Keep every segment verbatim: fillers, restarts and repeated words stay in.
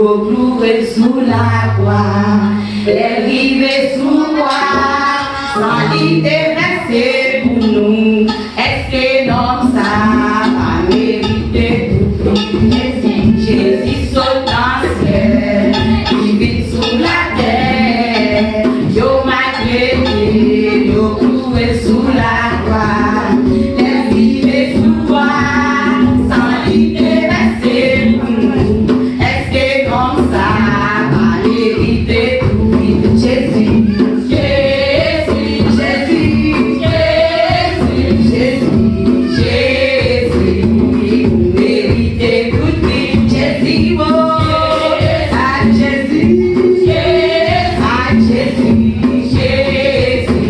Yo kloure l sou lakwa, lè l rive sou kwa, san li te vèse pou nou. Èske nonm sa a pa merite tout vi? Jezi, Jezi sot nan syèl, li vin sou latè. Yo maltrete l, yo kloure l sou lakwa. Lè l rive sou kwa, san li te vèse pou nou. Èske nonm sa a pa merite tout vi? Jezi, Jezi, Jezi, Jezi, Jezi, Jezi, ou merite tout vi. Jezi, o, a Jezi, a Jezi, Jezi,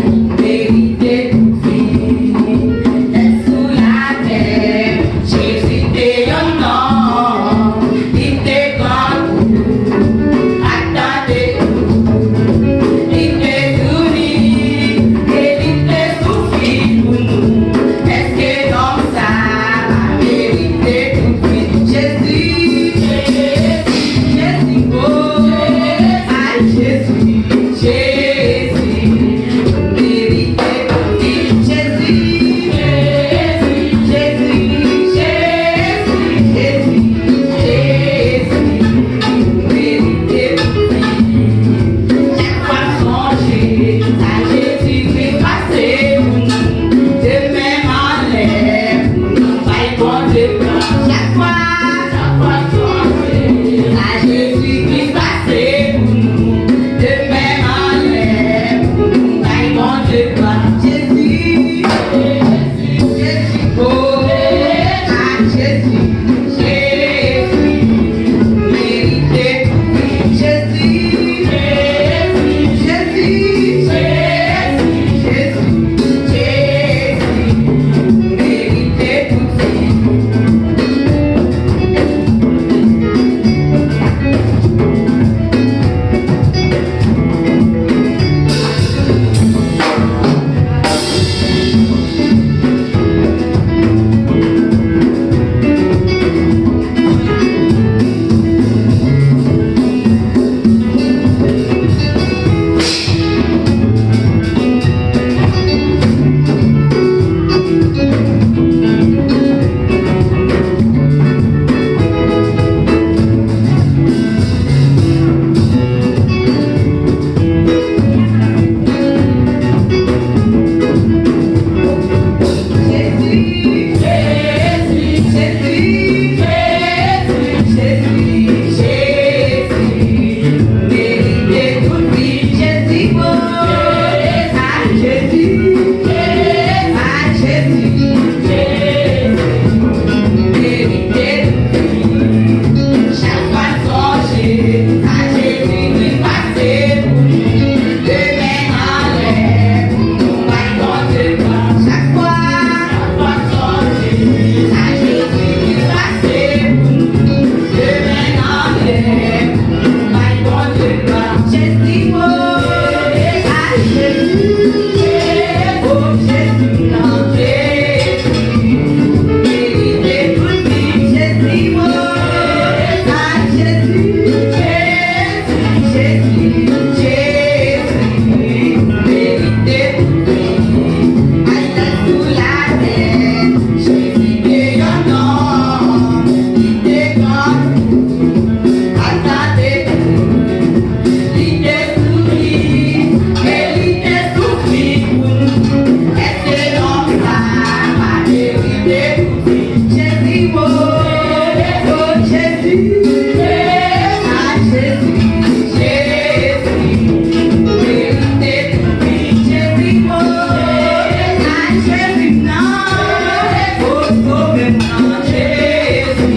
ou merite tout vi. Lè sou latè, Jezi te yon nonm, li te grangou, ak tante tou. Li te souri, e li te soufri pou nou. Èske nonm sa a pa merite tout vi? Jezi, Jezi, Jezi, o, a Jezi, Jezi. Merite tout vi. Jezi, Jezi, Jezi, Jezi, Jezi, Jezi, merite tout vi. Chak fwa m sonje sa Jezikri pase pou nou, de menm anlè pou nou bay Bondye glwa. Chak fwa, chak fwa m sonje sa Jezikri pase pou nou, de menm anlè pou nou bay Bondye glwa. Jezi, Jezi, Jezi, o, a Jezi, Jezi, merite tout vi. Jezi, Jezi, Jezi, Jezi, Jezi, merite tout vi. Chak fwa n sonje sa Jezikri pase pou nou, de men anlè pou nou bay Bondye glwa. Chak fwa, chak fwa n sonje sa Jezikri pase pou nou, de men anlè pou nou bay Bondye glwa. Jezi, o, a Jezi, o Jezi, nan Jezi. Li te souri, e li te soufri pou nou. Èske nonm sa a pa merite tout vi? Jezi, o, o Jezi, a Jezi, Jezi, merite tout vi. Jezi, o, a Jezi, nan, o Sovè m nan, Jezi.